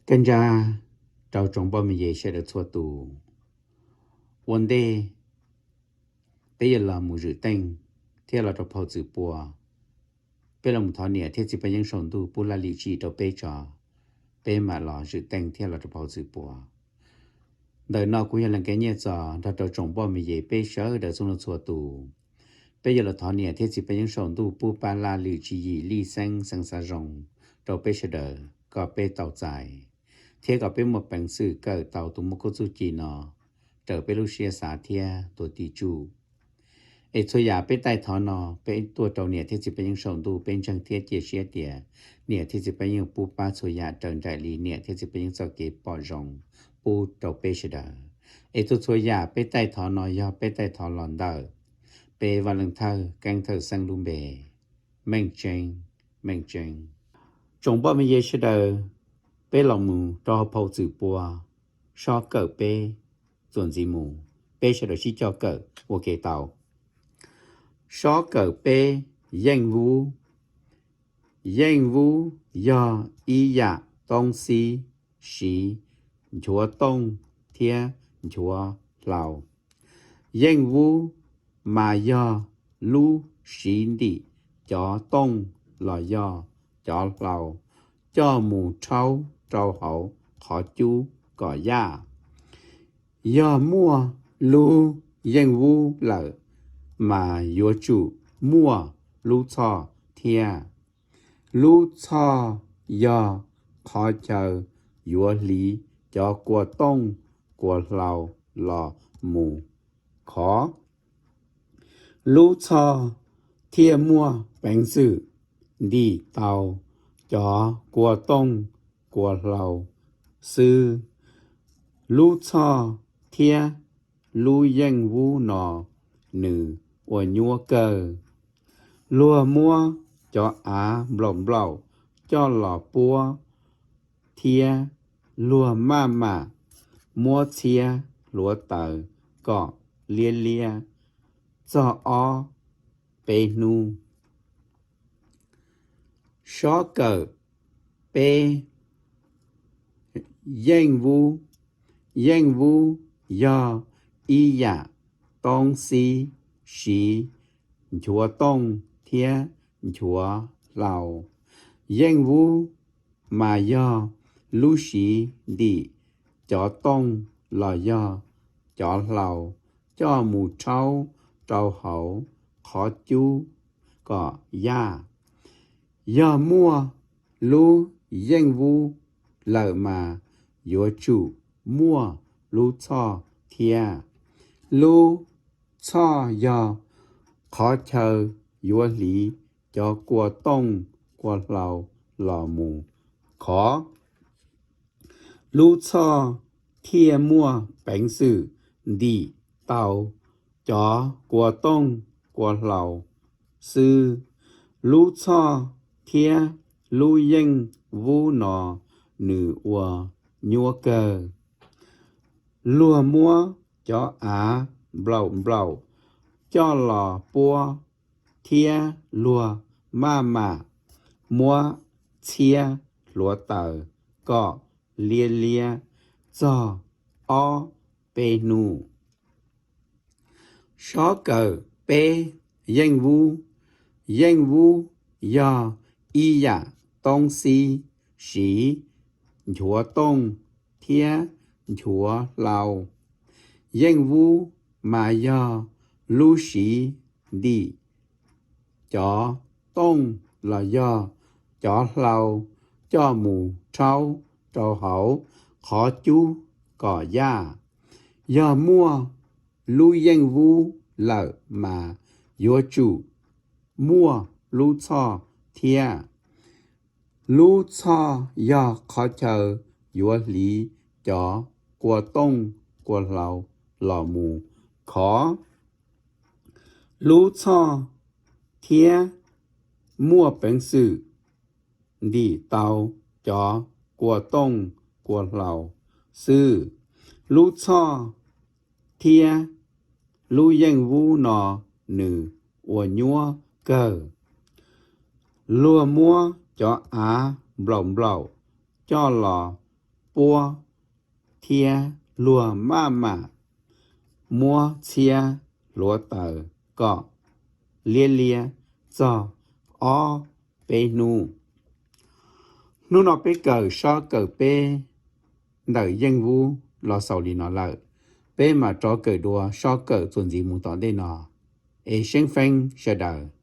Kab ntsab rau tsoom npoj me ye sawv daws txhua tus. Ua ntej peb yuav los mus zwm teej thiab los rau phau Txwm Pua, peb los mus thov niam thiab txiv Paj Yeeb saum ntuj pub laj lim tswv yim rau peb tso, peb mam los zwm teej thiab los rau phau Txwm Pua. Ntawm no kuv yog Leej Kev Nyiaj Txos nrog rau tsoom npoj me ye peb sawv daws txhua leej txhua tus, peb yuav los thov niam thiab txiv Paj Yeeb saum ntuj pub pab laj lim tswv yim lij xeeb xeev xav zoo rau peb sawv daws kom peb tau txais, thiab kom peb muaj peev xwm kawm tau tus muaj kub txuj ci no raws peb lub siab xav thiab tuav tim tsuj. Es txhua yam peb taij thov no peb tuaj rau niam thiab txiv Paj Yeeb saum ntuj, peb ntseeg thiab cia siab tias niam thiab txiv Paj Yeeb yuav pub pab txhua yam raws nraim li niam thiab txiv Paj Yeeb txoj kev pom zoo pub rau peb sawv daws. Es txhua txhua yam peb taij thov no yog peb taij thov los ntawm peb Vaj Leej Thawj Keeb Thawj Xeeb lub npe, Meej Tseeb, Meej Tseeb. Tsoom npoj me ye sawv daws, peb los mus rau hauv phau Txwm Pua, sob kawm peb txuas ntxiv mus, peb sawv daws sib coj kawm ua ke tau. Sob kawm peb, yeej vub. Yeej vub yog ib yam toob xib siv nchuav tooj thiab nchuav hlau. Yeej vub mas yog lub siv ntim cov tooj los yog cov hlau coj mus rhaub rau hauv qhov cub kom yaj. Yog muaj lub yeej vub lawm mas yuav tsum muaj lub txhoj thiab. Lub txhoj yog qhov chaw yuav hliv cov kua tooj kua hlau los mus khov. Lub txhoj thiaj muaj peev xwm ntim tau cov kua tooj kua hlau xwb. Lub txhoj thiab lub yeej vub no nws ua nyuab kawg. Luag muab cov av nplaum nplaum coj los puab thiab luag maj mam muab txhiab hluav taws kom liab liab txog ob peb hnub. Sob kawm peb, yeej vub. Yeej vub yog ib yam toob xib siv nchuav tooj thiab nchuav hlau. Yeej vub mas yog lub siv ntim cov tooj los yog cov hlau coj mus rhaub rau hauv qhov cub kom yaj. Yog muaj lub yeej vub lawm mas yuav tsum muaj lub txhoj thiab. Lub txhoj yog qhov chaw yuav hliv cov kua tooj kua hlau los mus khov. Lub txhoj thiaj muaj peev xwm ntim tau cov kua tooj kua hlau xwb. Lub txhoj thiab lub yeej vub no nws ua nyuab kawg. Luag muab cov av nplaum nplaum coj los puab thiab luag maj mam muab txhiab hluav taws kom liab liab txog ob peb hnub. Sob kawm peb, yeej vub. Yeej vub yog ib yam toob xib siv nchuav tooj thiab nchuav hlau. Yeej vub mas yog lub siv ntim cov tooj los yog cov hlau coj mus rhaub rau hauv qhov cub kom yaj. Yog muaj lub yeej vub lawm mas yuav tsum muaj lub txhoj thiab. Lub txhoj yog qhov chaw yuav hliv cov kua tooj kua hlau los mus khov. Lub txhoj thiab muaj peev xwm ntim tau cov kua tooj kua hlau xwb. Lub txhoj thiab lub yeej vub no nws ua nyuab kawg. Luag muab cov av nplaum nplaum coj los puab thiab luag maj mam muab txhiab hluav taws kom liab liab txog ob peb hnub. Hnub no peb kawm sob kawm peb ntawm yeej vub los xaus li no lawm, peb mam rov kawm dua sob kawm txuas ntxiv mus tom ntej no. Es seeb feeb sawv daws.